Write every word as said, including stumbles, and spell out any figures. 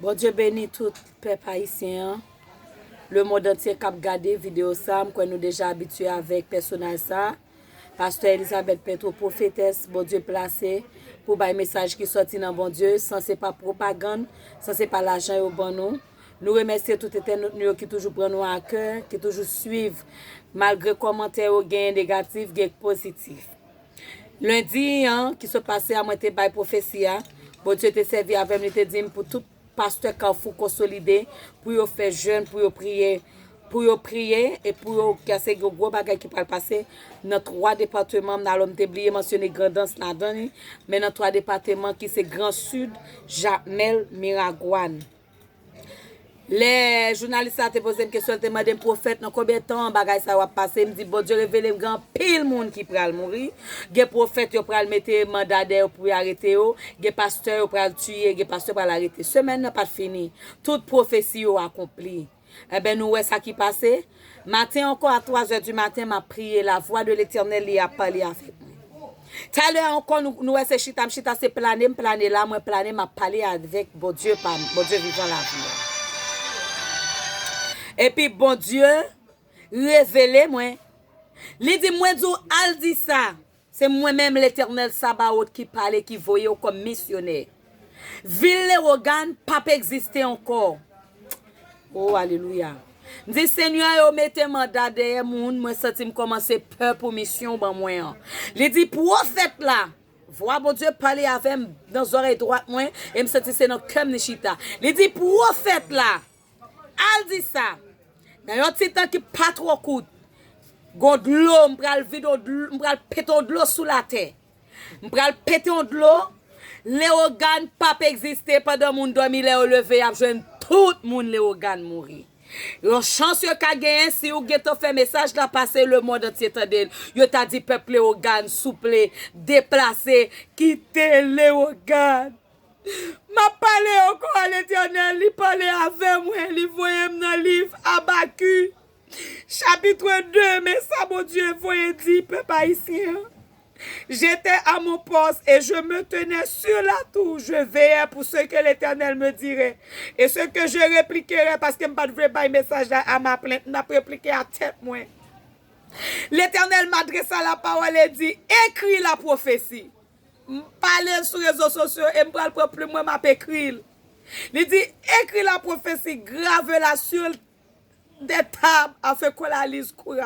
Bondye beni tout pèp ayisyen an. Lemonn antye k ap gade videyo sa, m kwè nou deja abitye avèk pèsonaj sa. Pastè Elizabeth Petro, pwofetès Bondye plase pou bay mesaj ki sòti nan Bondye, san se pa pwopagann, san se pa lajan yo ban nou. Nou remèsye tout entènot nou yo ki toujou pran nou a kè, ki toujou swiv, malgre kòmantè yo genyen negatif, gen pozitif. Lendi an ki sot pase a, mwen te bay pwofesi a. Bondye te sèvi avè m, li te di m pou tout pastè Kafou konsolide, pou yo fè jèn, pou yo priye, pou yo priye e pou yo kase yon gwo bagay ki pral pase nan twa depatman. M alò m te bliye mansyone Grandans ladan li, men nan twa depatman ki se Gran Sid, Jakmèl, Miragwàn. Lè jounalis la te poze m kesyon, li te mande m, pwofèt, nan konbyen tan bagay sa yo ap pase? M di, Bondye revele m gen anpil moun ki pral mouri. Gen pwofèt yo pral mete manda dèyè yo pou yo arete yo. Gen pastè yo pral tiye, gen pastè pral arete. Semèn nan pa t fini. Tout pwofesi yo akonpli. Enben, nou wè sa ki pase. Maten ankò, a twa zè di maten, m ap priye. Lavwa de Letènèl, li ap pale avèk mwen. Talè ankò, nou, nou wè se chita m chita, se plane m plane la, mwen plane, m ap pale avèk Bondye pa m, Bondye vivan lavi a. Epi Bondye revele mwen. Li di m, mwen di w, al di sa. Se mwen menm, Letènèl Sabawot, ki pale, ki voye w kòm misyonè. Vil Lewogàn p ap egziste ankò. O, alelouya. M di, Senyè, yo mete manda dèyè moun, mwen santi m kòmanse pè pou misyon w ban mwen an. Li di, pwofèt la, vwa Bondye pale avè m nan zòrèy dwat mwen, e m santi se nan kè m li chita. Li di, pwofèt la, al di sa, nan yon ti tan ki pa twò kout, gon dlo, m pral vide yon dlo, m pral pete yon dlo sou latè. M pral pete yon dlo. Lewogàn p ap egziste pandan moun dòmi, lè yo leve, y ap jwenn tout moun Lewogàn mouri. Yon chans yo ka genyen, si ou gentan fè mesaj la pase, lemonn antye tande l. Yo ta di pèp Lewogàn, souple, deplase, kite Lewogàn. M ap pale ankò a Letènèl, li pale avè mwen, li voye m nan liv Abakik, chapit de, men sa Bondye voye di pèp ayisyen an. J'étais à mon poste et je me tenais sur la tour, je veillais pour ce que l'Éternel me dirait et ce que je répliquerais, paske m pa t vle bay mesaj la a ma plainte, m t ap replike a tèt mwen. Letènèl m adrese a lapawòl e di, écris la prophétie. M pale l sou rezo sosyo e m pral pran plim mwen, m ap ekri l. Li di, écris la prophétie, grave la sur des tables afin qu'on la lise couramment.